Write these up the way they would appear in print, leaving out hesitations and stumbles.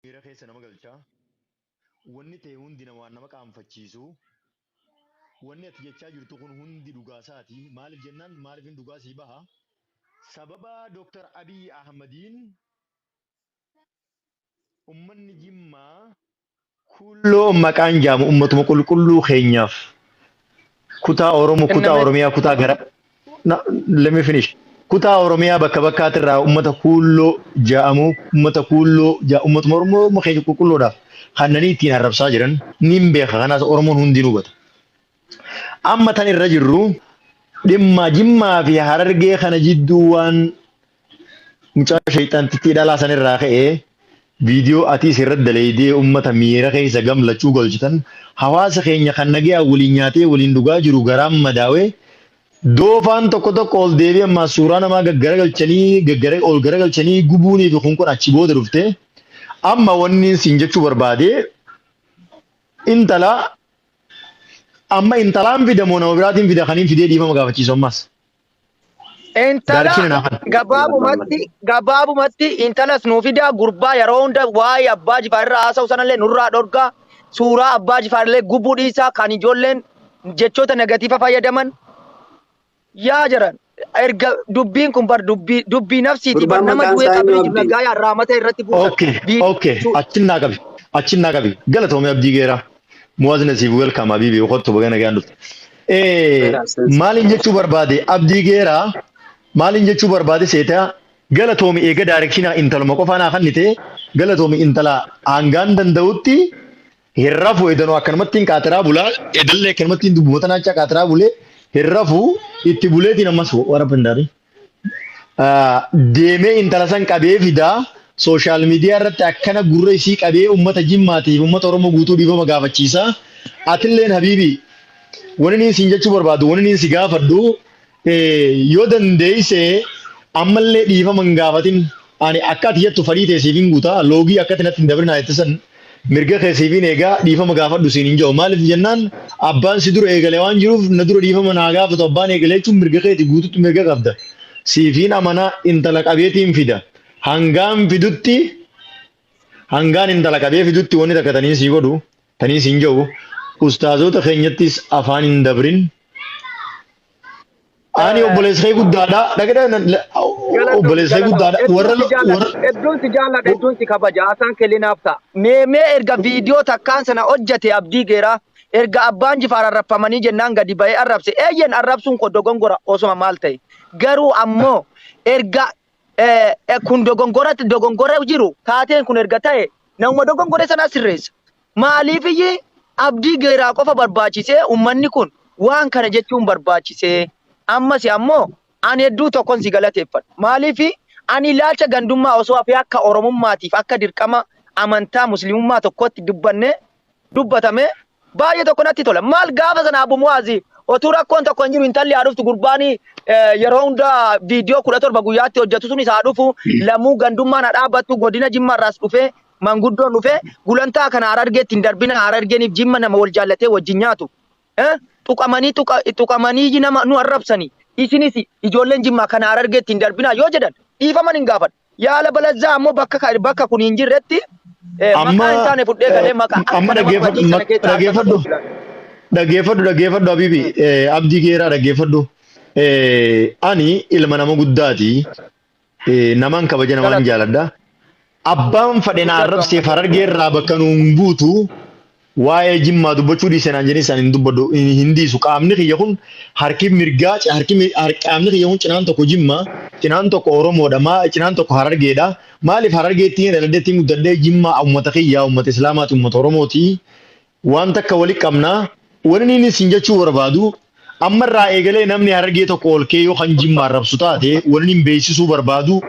Miira keessa nama galchaa. Wanni ta'e hundi waan nama qaanfachiisu. Wanni ati jechaa jirtu kun hundi dhugaasaati. Maaliif jennaan, maaliif hin dhugaa sii baha? Sababa Dr. Abiy Ahmadiin ummanni Jimmaa kulloo maqaan jaamu ummatuma qulqulluu keenyaaf kutaa Oromoo, kutaa Oromiyaa, kutaa gara, let me finish. Kutaa Oromiyaa bakka bakkaatirraa ummata kuulloo ja'amu, ummata kuulloo, ummatuma Oromoo keenya qulqulluudhaaf kannanii ittiin arrabsaa jiran nin beeka. Kanaas Oromoon hundi hubata. Amma tan irra jirru dhimma Jimmaa fi Harargee kana jidduu waan mucaa shayxaantittii dhalaa sanirraa ka'ee viidiyoo atiis irratti daleeydee ummata miira keessa gamlachuu galchitan, hawaasa keenya kan nagayaa waliin nyaatee waliin dhugaa jiru garaan madaawee, doofaan tokko tokko ol deebi'ee ammaa suuraa namaa gaggaragalchanii gaggara ol garagalchanii gubuunii fi kun achi booda dhufte. Amma wanni siin jechuu barbaade, intala amma intalaan fidamoo nama biraatiin fida kaniin fidee dhiifama gaafachiisu ammas. Intala Direction naa kana. Gabaabumatti intalas nuu fidaa, gurbaa yeroo hunda waa'ee Abbaa Jifaar irraa haasa'u sanallee nurraa dhorgaa, suuraa Abbaa Jifaar illee gubuu dhiisaa, kan ijoolleen jechoota negative fayyadaman yaa jiran. Erga dubbiin kun bar dubbii nafsiiti bar Gurbaan nama maqaan du'ee isaa qabrii eenyu, jiru Abdii? nagaayaa raamata irratti buusan. Okay. Achin naa qabi. Achin naa qabi. Galatoomii, Abdii Geeraa. Muwaazina siif welcome, Habibi, kottu, baga nagaan dhufte. Maaliin jechuu barbaade, Abdii Geeraa, maaliin jechuu barbaade seetaa? Galatoomi. Eega direction intaluma qofaa naa kennite, galatoomi. Intala hangaan danda'utti hin rafu, edanoo akkanumatti hin qaatiraa bulaa, edallee akkanumatti hin dubbata naachaa qaatiraa bulee hin rafu, itti buleetiin ammas warra pendaarii. Deemee intala san qabee fidaa, social media irratti akkana gurra isii qabee ummata Jimmaatiif ummata Oromoo guutuu dhiifama gaafachiisa. Atilleen habiibi, wani niin siin jechuu barbaadu, wani niin si gaafadhu, yoo dandeeyse ammallee dhiifama hin gaafatin. Ani akka ati jettu fadhii ta'e siif hin guuta, loogii akka ati natti hin dabrinaa jette san mirga kee siif hin eegaa, dhiifama gaafadhu siin hin jedhu. Maaliif jennaan, abbaan si dura eegale waan jiruuf na dura dhiifama naa gaafatu abbaan eegale jechuun mirga keeti, guututti mirga qabda. Siifiin amanaa, intala qabeetiin fida. Hangaan fidutti, hangaan intala qabee fidutti, wanni takka taniin sii godhu, taniin siin jedhu, ustaazota keenyattis afaan hin dabrin. Ani obboleessa kee guddaadha. Dhagada obboleessa kee guddaadha. Warra warra Hedduun si jaalladha, hedduun si kabaja. Haasaan kee naaf ta'a. Mee erga viidiyoo takkaan sana hojjete Abdii Geeraa, erga Abbaan Jifaar arrabfamanii jennaan gadi ba'ee arrabse. Eeyyen, arrabsuun koo dogongora osoma maal ta'e. Garuu ammoo erga kun dogongoratti dogongora jiru taateen kun erga ta'e, namuma dogongore sanaa sirreessa. Maaliifiyyi Abdii Geeraa qofa barbaachisee, uummanni kun waan kana jechuun barbaachisee? Ammas ammoo ani hedduu tokkon si galateeffadha. Maaliifi ani ilaalcha gandummaa osoo hafee akka Oromummaatiif akka dirqama amantaa muslimummaa tokkotti dubbanne dubbatame baay'ee tokko natti tola. Maal gaafa sana Abu Muwaazi otuu rakkoon tokko hin jiru, intalli haa dhuftu, gurbaan yeroo hunda viidiyoo 17 guyyaatti hojjetu sunis haa dhufu, lamuu gandummaan haa dhaabbattu, godina Jimmaarraas dhufee manguddoon dhufee gulantaa kana Harargeetti hin darbina, Harargeeniif Jimma nama wal jaallatee wajjin nyaatu. Tuqamanii tuqamanii nama nu arrabsanii, isinis ijoolleen Jimmaa kana Harargeetti hin darbinaa yoo jedhan dhiifaman hin gaafadha. Yaala balazzaa ammoo bakka kun hin jirretti Amma maqaa hin taane fudhee galee maqaa akka amma nama dhaggeeffadhu badii sana keessaa harka dhaggeeffadhu qabu filan. Dhaggeeffadhu, habibi, Abdii Geeraa, dhaggeeffadhu. Ani ilma nama guddaati. Namaan kabaja, namaan Galatoom. jaaladha. Abbaan fadhe na Guddadhu arrabsee ammallee. Harargee irraa bakka nuun guutu waa'ee Jimmaa dubbachuu dhiise naan jedhee isaan hin dubbadhu, hin dhiisu. Qaamni kiyya kun harki mirgaa, harki qaamni kiyya kun cinaan tokko Jimma, cinaan tokko Oromoodha, maa cinaan tokko Harargeedha. Maaliif Harargeetti dhaladhee ittiin guddadhee, Jimmaa uummata kiyya, uummata Islaamaati, uummata Oromooti. Waan takka wali qabna. Wanni inni isin jechuu barbaadu, ammarraa eegalee namni Harargee tokko ol kee yoo kan Jimmaa arrabsu taate, wanni inni beeksisuu barbaadu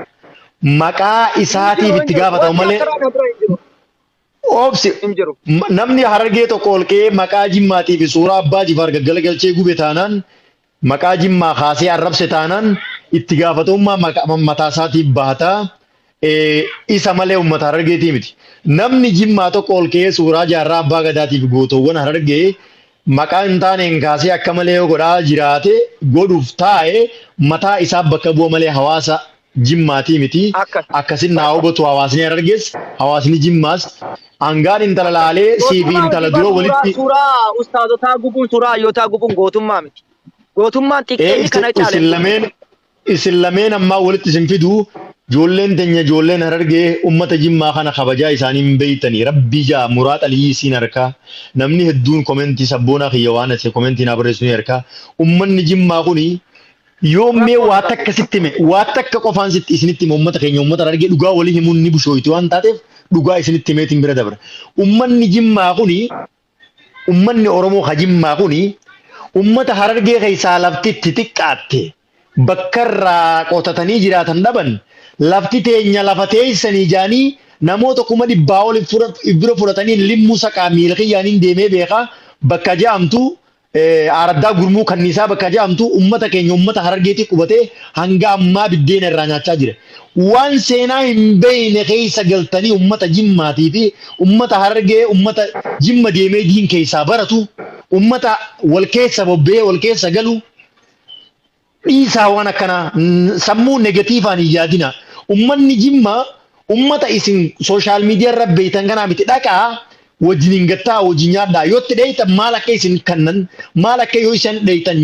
maqaa Hin isaatiif jiru, hin itti jiru. gaafatama Wanti malee akkanaa na bira hin jiru. Obsi. Hin jiru. Namni Harargee tokko ol ka'ee maqaa Jimmaatii fi suuraa Abbaa Jifaar gaggalagalchee gube taanaan, maqaa Jimmaa kaasee arrabse taanaan, itti gaafatamummaa mataa isaatiif baata. Isa malee uummata Harargeetii miti. Namni Jimmaa tokko ol ka'ee suuraa Jaarraa Abbaa Gadaatiif gootowwan Harargee maqaa hin taaneen kaasee akka malee yoo godhaa jiraate, godhuuf taa'e, mataa isaa bakka bu'a malee hawaasa Jimmaatii miti. Akkas. Akkasin naa hubatu hawaasni Harargees, hawaasni Jimmaas hangaan intala laalee sii fi Gootummaa intala miti bar dura suuraa walitti suuraa ustaazotaa gubuun, suuraa hayyootaa gubuun gootummaa miti. Gootummaan xiqqeenyi kana isin caala. lameen, isin lameen ammaa walitti isin fidu. Ijoolleen teenya, ijoolleen Harargee ummata Jimmaa kana kabajaa isaanii hin beeytanii. Rabbii jaa muraat aliyii isiin harkaa namni hedduun komentii sabboonaa kiyya waan ase komentii naa barreessu ni harkaa. Ummanni Jimmaa kuni yoo mee Rakkoo waa qaba. Takka sitti hime, waa takka qofaan sitti isinitti hime. Ummata keenya, ummata Harargee, dhugaa walii himuun ni bushooyti waan taateef dhugaa isinitti himeetiin bira dabra. Ummanni Jimmaa kuni, ummanni Oromoo ka Jimmaa kuni ummata Harargee keessaa lafti itti xiqqaatte, bakka irraa qotatanii jiraatan dhaban, lafti teenya lafa teessanii jaanii namoota 100,000 ol bira fudhatanii Limmuu Saqaa miila kiyyaaniin deemee beekaa bakka ja'amtu, araddaa Gurmuu Kanniisaa bakka ja'amtu, ummata keenya, ummata Harargeetii qubatee hanga ammaa biddeena irraa nyaachaa jira. Waan seenaa hin beeyne keessa galtanii ummata Jimmaatii fi ummata Harargee, ummata Jimma deemee diin keessaa baratu, ummata wal keessa bobba'ee wal keessa galu dhiisaa. Waan akkanaa sammuu negatiivaan hin yaadina. Ummanni Jimmaa ummata isin social media irra beeytan kanaa miti. Dhaqaa wajjin hin gattaa, wajjin nyaadhaa. Yoo itti dheeytan maal akka isin kannan, maal akka yoo isin dheeytan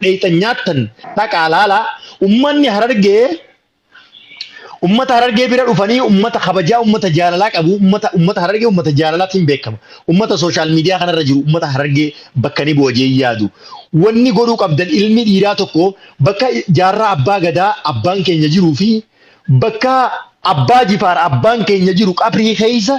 dheeytan nyaattan dhaqaa laalaa. Ummanni Harargee ummata Harargee bira dhufanii ummata kabajaa, ummata jaalalaa qabu. Ummata Harargee ummata jaalalaatiin beekama. Ummata social media kanarra jiru ummata Harargee bakka ni bu'a jee yaadu. Wanni godhuu qabdan, ilmi dhiiraa tokko bakka Jaarraa Abbaa Gadaa abbaan keenya jiruu fi bakka Abbaa Jifaar abbaan keenya jiru qabrii keessa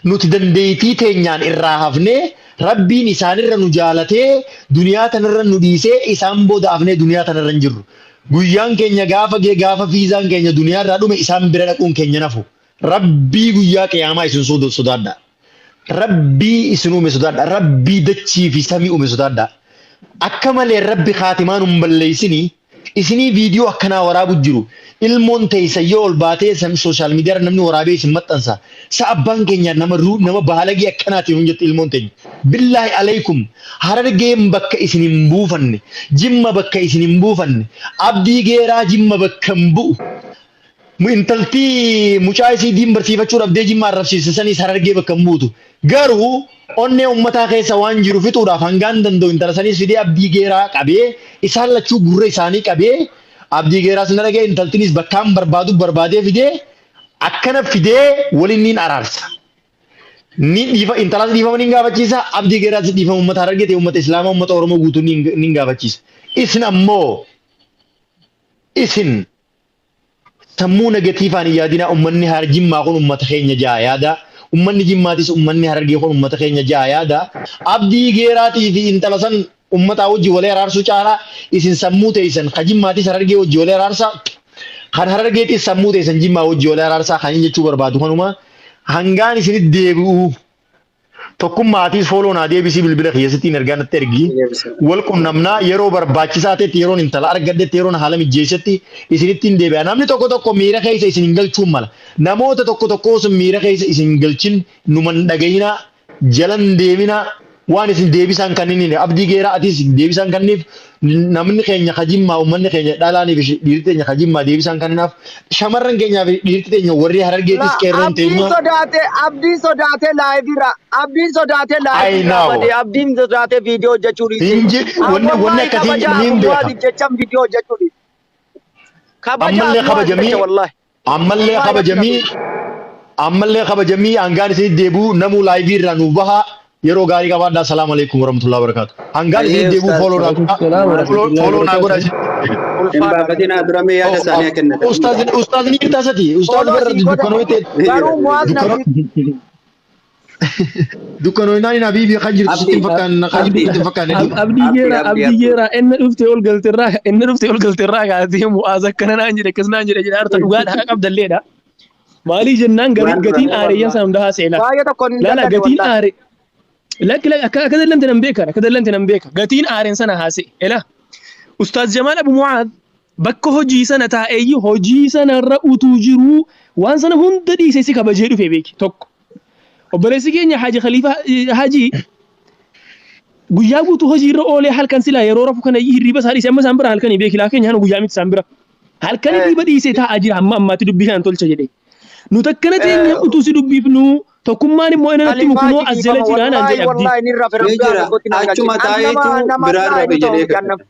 nuti dandeettii teenyaan irraa hafnee, Rabbiin isaanirra nu jaalatee duniyaa tanarra nu dhiisee, isaan booda hafnee duniyaa tanarra hin jirru. Guyyaan keenya gaafa gee, gaafa fiizaan keenya duniyaa irraa dhume, isaan bira dhaquun keenya nafu. Rabbii guyyaa qiyaamaa isin sodaadha. Rabbii isin uume sodaadha. Rabbii dachii fi samii uume sodaadha. Akka malee Rabbi kaatimaan hin balleessinii isinii viidiyoo akkanaa waraabu jiru. Ilmoon teessa yoo ol baatee social media irra namni waraabee isin maxxansa. Sa abbaan keenya nama nama baalagee akkanaatiin hun jetti ilmoon teenya. Billaahi alaykum, Harargeen bakka isin hin buufanne, Jimma bakka isin hin buufanne, Abdii Geeraa Jimma bakka hin bu'u. Intaltii mucaa isii diin barsiifachuu dhabdee Jimma arrabsiiste saniis Harargee bakka hin buutu. Garuu onnee ummataa keessa waan jiru fixuudhaaf hangaan danda'u intala saniis fidee Abdii Geeraa qabee isaan lachuu gurra isaanii qabee, Abdii Geeraas na dhaga'e, intaltinis bakkaan barbaadu barbaadee fidee akkana fidee waliin niin araarsa. Ni dhiifa, intalaas dhiifama niin gaafachiisa, Abdii Geeraas dhiifama uummata Harargee ta'e, uummata Islaamaa, uummata Oromoo guutuu niin gaafachiisa. Isin ammoo isin sammuu negatiivaan hin yaadinaa. Uummanni Jimmaa kun uummata keenya ja'a yaada. Uummanni Jimmaatis uummanni Harargee kun uummata keenya ja'a yaada. Abdii Geeraatii fi intala san uummataa wajjin walii araarsuu caalaa isin sammuu teessan ka Jimmaatis Harargee wajjin walii araarsaa, kan Harargeetis sammuu teessan Jimmaa wajjin walii araarsaa. Kan inni jechuu barbaadu kanuma. Hangaan isinitti deebi'u tokkummaatiis follow naa deebisii, bilbila kiyya sittiin ergaa natti ergi. Wal qunnamnaa yeroo barbaachisaa ta'etti, yeroon intala argadhetti, yeroon haala mijjeessetti isinitti hin deebi'a. Namni tokko tokko miira keessa isin hin galchuun mala. Namoota tokko tokko sun miira keessa isin hin galchin, numan dhagayinaa, jalan deeminaa, waan isin deebisaan kanniniin Abdii Geeraa atis deebisaan kanniif. Namni keenya ka Jimmaa, uummanni keenya dhalaanii fi dhiirti teenya ka Jimmaa deebisaan kanninaaf, shamarran keenyaa fi dhiirti teenya warri Harargeetis La qeerroon abdiin teenya. Sodaate, abdiin sodaate live irra, abdiin sodaate I live irraa know. bade, abdiin sodaate viidiyoo hojjechuu dhiise. Hin jedhi wanni Wallahi akkasii kabajaa ni hin beeka. Abu jechaan viidiyoo hojjechuu dhiise. Kabajaa Ammallee Abu kabajamii jecha wallahi. Ammallee Wallahi rabbi kabajamii na ammallee kabajamii. Hangaan isinitti deebi'u namuu live irraa nuuf baha. Yeroo gaarii qabaadhaa. Salaamu alaikum warahmatullahi wabarakatuh. Hangaan Ayyee isinitti deebi'u ustaaz. follow naa Waalaikum godhaa. salaam Maal warahmatullahi Follow naa godhaa wabarakatuh. isin. Hin Ulfaadha. baafatinaa, dura mee yaada isaanii haa kennatan. Ustaaz, ustaaz ni jirtaa sati? Ustaaz Follow barra sii godha. dukkanoo ta'e Garuu Mu'aaz dukkanoo nafsi dukkanoo naan habiibi kan jirtu sitti Abdi hin fakkaanne, kan jirtu Abdi sitti hin fakkaanne. Abdii Abdi Geeraa Abdi Abdii Abdi Geeraa inni dhuftee ol galterraa, inni dhuftee ol galterraa kaatee Mu'aaz akkana naan jedhe, akkas naan jedhe jedha harta. Dhugaadha, haqa qabdalleedha. Maalii jennaan garii Waan dura gatiin aareeyyan Wallahi. sana hundaa haasa'e. Baay'ee tokko hin Laala dallane gatiin wallahi. aare lakki lakki akka dallante nan beeka, akka dallante nan beeka. Gatiin aareen sana haasa'e. Ela Ustaaz Jamaal Abu Mu'aaz bakka hojii sana taa'eeyyi hojii sanarra utuu jiruu waan sana hunda dhiisee si kabajee dhufe beeki tokko. Obboleessi keenya Haji Khaliifaa Haji guyyaa guutuu hojii irra oolee halkan silaa yeroo rafu kana hirriiba isaa dhiisee amma isaan bira halkanii beeki laa keenya hanu guyyaa miti isaan bira. Halkan hirriba dhiisee taa'aa jira hamma ammaatti dubbii kanaan tolcha jedhee. Nuti akkana teenya utuu si dubbifnu tokkummaan immoo inni natti mukunoo as jala jira naan jedhe abdii. Ni jira. Achuma taa'eetu biraan rafe jedhee kadhata.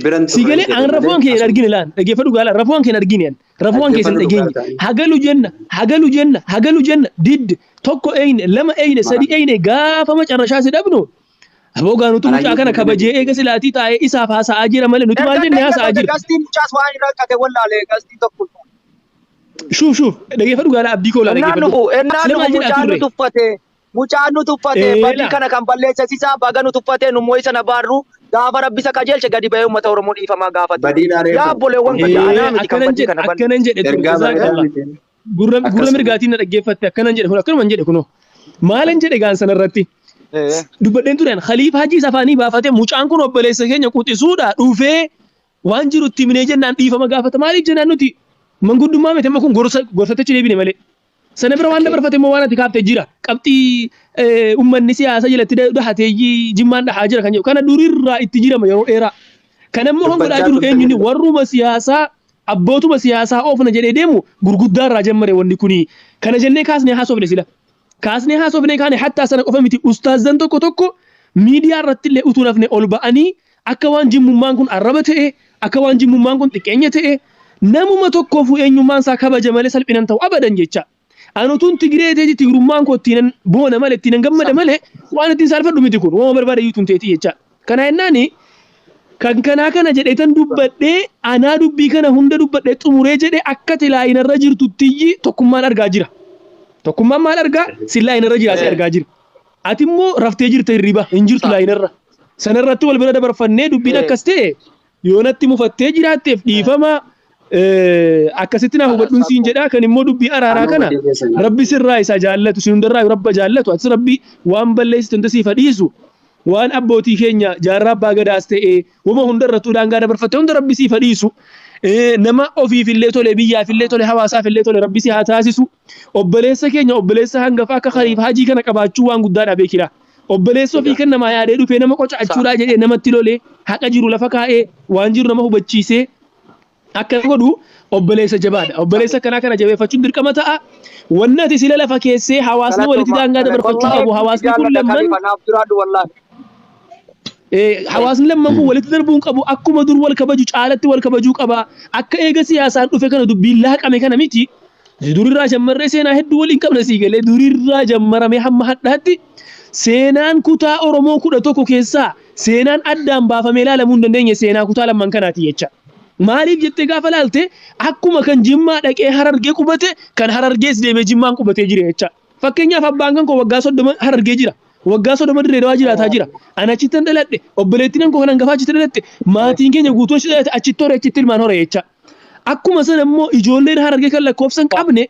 Biran Si galee an rafuun kee hin argine laan dhaggeeffadhu gaala rafuun kee hin argine an rafuun kee hin dhageenye hagalu jenna hagalu jenna hagalu jenna didde tokko eyne lama eyne sadi eyne gaafa macarrashaa si dhabnu aboo gaa nuti mucaa kana kabajee eega silaatii taa'ee isaaf haasa'aa jira malee nuti maal jennee haasa'aa jira. Gastiin mucaas waan hin rakkate wallaalee gastii tokko. Shuuf shuuf dhaggeeffadhu gaala abdii koo laa dhaggeeffadhu. Ennaan Sila nufu maal jedhaa mucaan nu turre? tuffate. Mucaan nu tuffate badii Eela. kana kan balleessisisaa baga nu tuffate nu moo'isa na baarru gaafa rabbisa qajeelche gadi bahee uummata Oromoo dhiifamaa gaafate. Badiidhaa Yaa reefu. obboleewwan kiyya anaa miti kan Akkanan badii jedhe kana balleesse. akkanan jedhe ture Ergaa bareedaa jazaakallah. miti. Gurra gurra Akkasuma. mirgaatiin na dhaggeeffatte akkanan jedhe kun akkanuman jedhe kunoo. Maalan jedhe gaan sanarratti. Dubbadheen tureen Khaliif Hajii afaanii baafatee mucaan kun obboleessa keenya quxisuudha dhufee waan jiru itti himnee jennaan dhiifama gaafata maaliif jennaan nuti manguddummaa miti amma kun gorsa gorsatichi deebine malee. Sana bira waan dabarfate immoo waan ati kaaftee jira qabxii uummanni siyaasa jalatti dhahateeyyii jimmaan dhahaa jira kan jedhu kana durirraa itti jirama yeroo dheeraa. Kana immoo kan godhaa Dubbachaa jiru turte eenyuni jechuudha. warruma siyaasaa abbootuma siyaasaa oofna jedhee deemu gurguddaarraa jammare wanni kuni. Kana jennee kaasnee haasofne sila. Kaasnee haasofne kaane hattaa sana qofa miti ustaazan tokko tokko miidiyaa irratti illee utuu nafne ol ba'anii akka waan jimmummaan kun arraba ta'e akka waan jimmummaan kun xiqqeenya ta'e namuma tokkoofu eenyummaan isaa kabaja malee salphinan ta'u abadan jecha. Ani utuun Tigiree ta'eeti Tigirummaan koo ittiin boona malee ittiin gammada malee waan ittiin saalfadhu miti kun waan barbaade iyyuu tun ta'eeti jecha. Kana jennaani kan kanaa kana jedhee tan dubbadhee anaa dubbii kana hunda dubbadhee xumuree jedhee akka tilaayinarra jirtuttiyyi tokkummaan argaa jira. Tokkummaan maal argaa? Si laayinarra jira si argaa jira. Ati immoo raftee jirta hirriba hin jirtu laayinarra. Sanarratti wal bira dabarfannee dubbiin akkas ta'e yoo natti mufattee jiraatteef dhiifama akkasitti naaf hubadhuun siin jedhaa kan immoo dubbii araaraa Anuu kana badii keessan. rabbi sirraa isa jaallatu sin hundarraa rabba jaallatu atis rabbi waan balleessitu hunda siif dhiisu waan abbootii keenya jaarraa abbaa gadaas ta'e wama hundarrattuu daangaa dabarfatte hunda rabbi siif dhiisu. Nama ofiif illee tole biyyaaf illee tole hawaasaaf illee tole rabbi si haa taasisu. Obboleessa keenya obboleessa hangafa akka Khaliif Hajii kana qabaachuu waan guddaadha beekila. Obboleessa ofii kan namaa yaadee dhufee nama qocachuudhaa jedhee namatti lolee haqa jiru lafa kaa'ee waan jiru nama hubachiisee akka godhu obboleessa jabaadha. Obboleessa akkanaa kana jabeeffachuun dirqama ta'a. Wanni ati sila lafa keessee hawaasni walitti daangaa dabarfachuu qabu. Hawaasni kun lamman Naaf jiraadhu wallaahi. Hawaasni lamman kun walitti darbuun qabu akkuma dur wal kabaju caalatti wal kabajuu qaba. Akka eega siyaasaan dhufe kana dubbiin laaqame kana miti. Durirraa jammarree seenaa hedduu waliin qabna sii galee durirraa jammaramee hamma hadhaatti seenaan kutaa Oromoo 11 keessaa seenaan addaan baafamee ilaalamuu hin dandeenye seenaa kutaa lamman kanaati jecha. Maaliif jettee gaafa laalte akkuma kan Jimmaa dhaqee Harargee qubate kan Harargees deemee Jimmaan qubatee jira jecha. Fakkeenyaaf abbaan kan koo waggaa 30 Harargee jira. Waggaa 30 Dirree Dawaa jiraataa jira. Ani achittan dhaladhe obboleettiin koo kan hangafaa achitti dhalatte maatiin keenya guutuun achitti dhalate achitti hore achitti ilmaan hore jecha. Akkuma sana immoo ijoolleen Harargee kan lakkoofsa hin qabne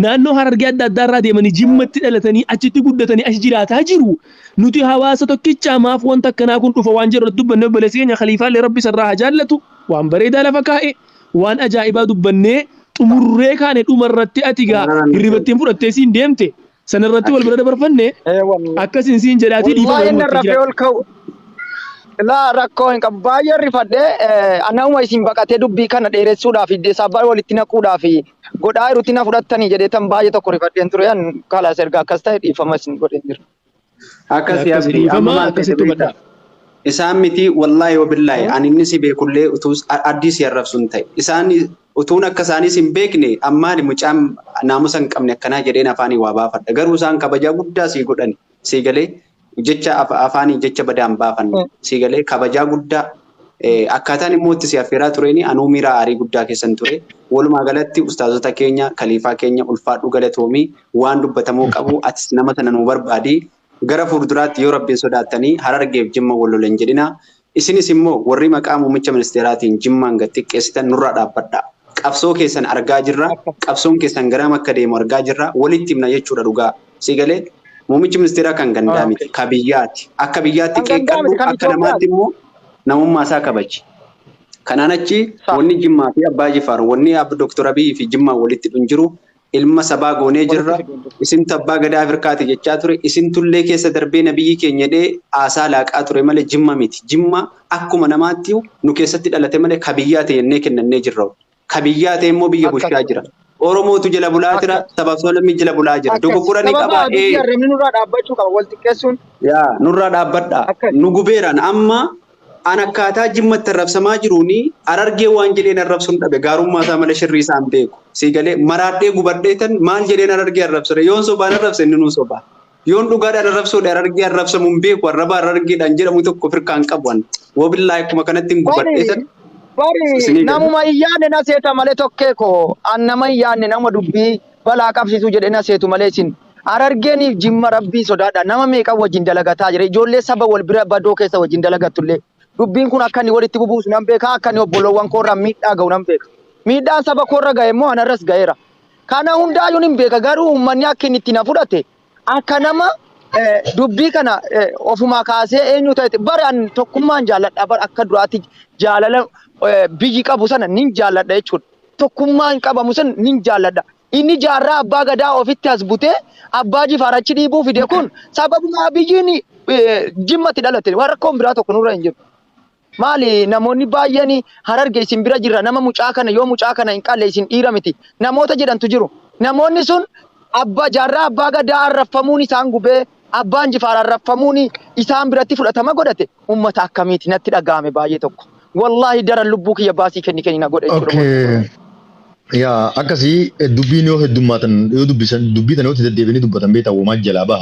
naannoo Harargee adda addaa irraa deemanii Jimmatti dhalatanii achitti guddatanii achi jiraataa jiru. Nuti hawaasa tokkichaa maaf wanta akkanaa kun dhufa waan jedhu dubbanne obboleessi keenya Khaliifaallee Rabbi isarraa haa jaallatu waan bareedaa lafa kaa'e waan ajaa'ibaa dubbannee xumurree kaane dhumarratti ati gaa hirribattiin fudhattee siin deemte sanarratti wal bira dabarfanne akkasiin siin jedhaatii dhiifama Wallahi inni irratti rafee jira. ol ka'u. Laa rakkoo hin qabu. Baay'ee rifadhee anuma isin baqatee dubbii kana dheeressuudhaaf sababa walitti naquudhaaf godhaa jirutti na fudhattanii jedhee tan baay'ee tokko rifadheen ture. An kalaas erga akkas ta'e dhiifama isin godheen jira. Akkasii Akkasii abdii amma dhiifama maal ta'e akkasitti beektaa? hubadhaa. Isaan miti wallaahi wabillaahi ani inni si beekullee utuu addii si arrabsu hin ta'e. Isaan utuun akka isaanis hin beekne ammaani mucaan naamusa hin qabne akkanaa jedheen afaanii waa baafadha. Garuu isaan kabajaa guddaa sii godhani. Sii galee jecha afaanii jecha badaan baafanne. Sii galee kabajaa guddaa akkaataan immoo itti si affeeraa tureeni anuu miira aarii guddaa keessan ture. Walumaa galatti ustaazota keenya kaliifaa keenya ulfaadhu galatoomii waan dubbatamuu qabu atis nama sana nuu barbaadi. Gara fuulduraatti yoo rabbiin sodaattanii Harargeef Jimma wal lolan jedhina. Isinis immoo warri maqaa muummicha ministeeraatiin Jimmaan gad xiqqeessitan nurraa dhaabbadha. Qabsoo keessan argaa jirra. Qabsoon keessan garam akka deemu argaa jirra. Walitti himna jechuudha dhugaa. Si galee muummichi ministeeraa kan gandaa miti, ka biyyaati. Akka biyyaatti Kan gandaa qeeqqadhu, miti, kan akka namaatti Itoophiyaati. immoo namummaa isaa kabaji. Kanaan achi wanni Jimmaa fi Abbaa Jifaar, wanni Doktor Abiyyi fi Jimmaa walitti dhun jiru Ilma sabaa goonee Walitti jirra. fiduun dura. Isintu abbaa gadaa Afrikaati jechaa ture. Isintullee keessa darbee nabiyyi keenya jedhee haasaa laaqaa ture malee Jimma miti. Jimma akkuma namaatti nu keessatti dhalate malee ka biyyaa ta'e jennee kennannee jirra. Ka biyyaa ta'e immoo biyya Akkas. bulchaa jira. Oromootu jala bulaa jira. Akkas. Sabaaf sablammii jala bulaa jira. Akkas. Dogoggora ni Sababa qaba. Abiyyi arrabni nurraa dhaabbachuu qaba wal xiqqeessuun. Yaa, nurraa dhaabbadhaa. Akkas. Nu gubeeraan amma an akkaataa Jimmatti arrabsamaa jiruuni Harargee waan jedheen arrabsuun dhabe, gaarummaa isaa malee shirrii isaa hin beeku. Sii galee maraadhee gubadhee tan maal jedheen Harargee arrabsure? Yoon sobaan arrabse inni nuu soba. Yoon dhugaadhaan arrabsuudha Harargee arrabsamu hin beeku, arraba Harargeedhaan jedhamu tokko firkaan qabu an. Wobillaa akkuma kanatti hin gubadhee Bari tan bari isinii gale. Namuma hin yaadne na seeta malee, tokkee koo an nama hin yaadne, nama dubbii balaa qabsiisuu jedhe na seetu malee. Isin Harargeeniif Jimma rabbii sodaadha. Nama meeqa wajjin dalagataa jira? Ijoollee saba wal bira badoo keessa wajjin dalagattullee dubbiin kun akka inni walitti bubuusu nan beeka, akka inni obbolowwan koorraa miidhaa ga'u nan beeka. Miidhaan saba koorra ga'e immoo anarras ga'eera. Kana hundaayyuu hin beeka, garuu uummanni akka inni itti na fudhate akka nama dubbii kana ofumaa kaasee eenyu ta'e bara an tokkummaan jaalladha. Bara akka duraatti jaalala biyyi qabu sana nin jaalladha jechuudha. Tokkummaan qabamu sana nin jaalladha. Inni jaarraa abbaa gadaa ofitti as butee abbaa Jifaar achi dhiibuu fide kun sababuma Abiyyiin Jimmatti dhalate, waan rakkoon biraa tokko nurra hin jiru. Maali, namoonni baay'een Hararge isin bira jirra, nama mucaa kana yoo mucaa kana hin qalle isin dhiira miti namoota jedhantu jiru. Namoonni sun abbaa jaarraa abbaa gadaa arraffamuun isaan gubee, abbaan Jifaar arraffamuun isaan biratti fudhatama godhate, ummata akkamiiti natti dhaga'ame baay'ee tokko. Wallaahi daran lubbuu kiyya baasii kenni kenni na godhe jechuudha. Okay. Yaa, akkasii dubbiin yoo heddummaatan, yoo dubbisan, dubbii tana yoo itti deddeebianii dubbatan, beektaa, uumaa jalaa baha.